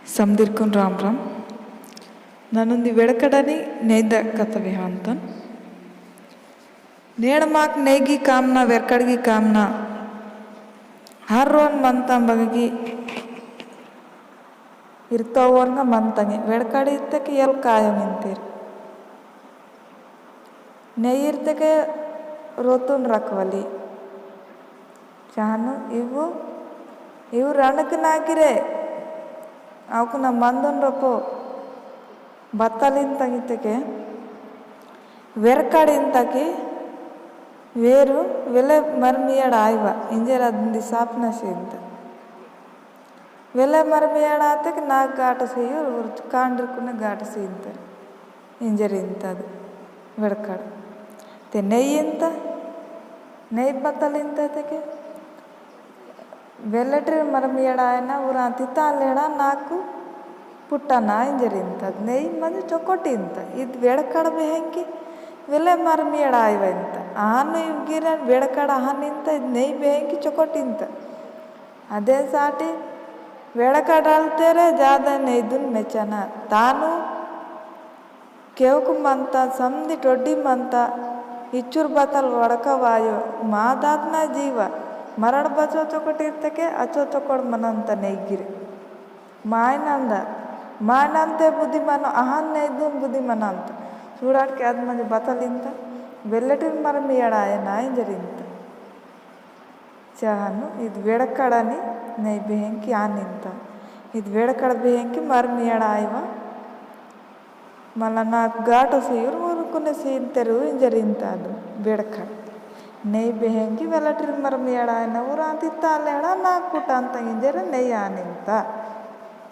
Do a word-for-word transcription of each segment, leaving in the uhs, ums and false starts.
समदिरकुन राम राम। ननुंदी वेड़कड़नी नेदा कथा वेहांतन। नेड़ माक नेगी कामना, वेरकड़गी कामना, हर रोन मंता बगगी इर्तो वोरंगा मंतंगे, वेड़कड़ इत्तेके यल कायो मिंतीर। नेई इर्तेके रोतुन रखवली। चाहनु इवु, इवु रणक नागिरे, अवकुना मंदुन रपो, बत्तलिन तंगितके, वेरकड़िन तकी, वेरु, वेले मरमियड़ आइवा, इंजेर अदुंदी सापना सेंत। वेले मरमियड़ आतेके नाग गाट सेयुर, उर कांडिरकुने गाट सेंत। इंजेर इंतद वेड़कड़। ते नेई इंत, नेई बत्तल इंत तेके। वेलेटिर मरमियड़ आयना उरां तितालेड़ा नाकु पुट्टना इंजेर इंतद। नेई मंजे चोकोट इंत। इद वेड़कड़ बेहेंकी वेले मरमियड़ आयवा इंत। आनु इवगिरन वेड़कड़ अहन इंत, इद नेई बेहेंकी चोकोट इंत। अदे साटी वेड़कड़ अलतेरे जादा नेईदुन मेचना। तानु केवक मंता, समदी टोड्डी मंता, इच्चुर बतल वड़का वायो, मा दातना जीवा, मरड़ बचो चोकट इर्तके अचो चोकट मनंता नेगिरे। मायनंदा, मायनंते बुद्धि मनो, अहन नेईदुन बुद्धि मनंता। सूड़ाटके अद मंजे बतल इंता, वेल्लेटिन मरमियड़ आयना इंजेर इंता। चाहनु, इद वेड़कड़नी नेई बेहेंकी आन इंता। इद वेड़कड़ बेहेंकी मरमियड़ आयवा। मला नाक गाटो सेयुर उरकुने सींतेरु इंजेर इंता अदु वेड़कड़। नेई बेहेंकी वेलेटिर मरमियड़ आयना उरां तितालेड़ा नाक पुटांता इंजेर नेई आन इंता।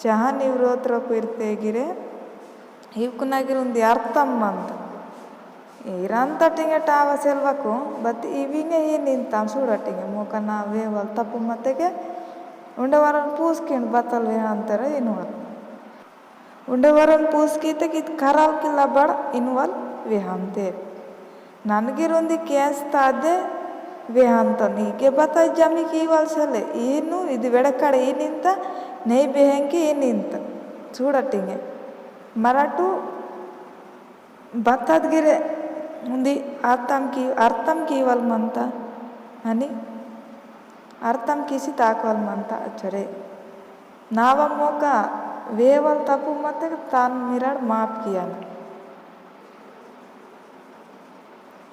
चाहन इव रोत्र पिरते गिरे, इवकुना गिर उंदी अर्थम मंता। इरांता टिंगे टावा सेलवकु, बत इविंगे ही निंताम सूड़ा टिंगे, मोकना वेवल तपु मतेके, उंडे वरन पूसकिन बतल वेहांतेर इनवल। उंडे वरन पूसकी ते कित खराल किला बड़ इनवल वेहांतेर। ननगिर उंदी केंस तादे वेहांतन। इगे बता जमी कीवल सेले। ईनु इद वेड़कड़ ई निंता, नेई बेहेंकी ई निंता। सूड़ा टिंगे। मराठू बत्तद गिरे उंदी अर्थम की, अर्थम कीवल मंता। अनि अर्थम किसी ताकवल मंता अचरे। नावा मोका वेवल तपु मते तान मिराड़ माफ कियाना।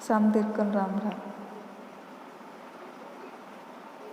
समदिरकुन राम राम।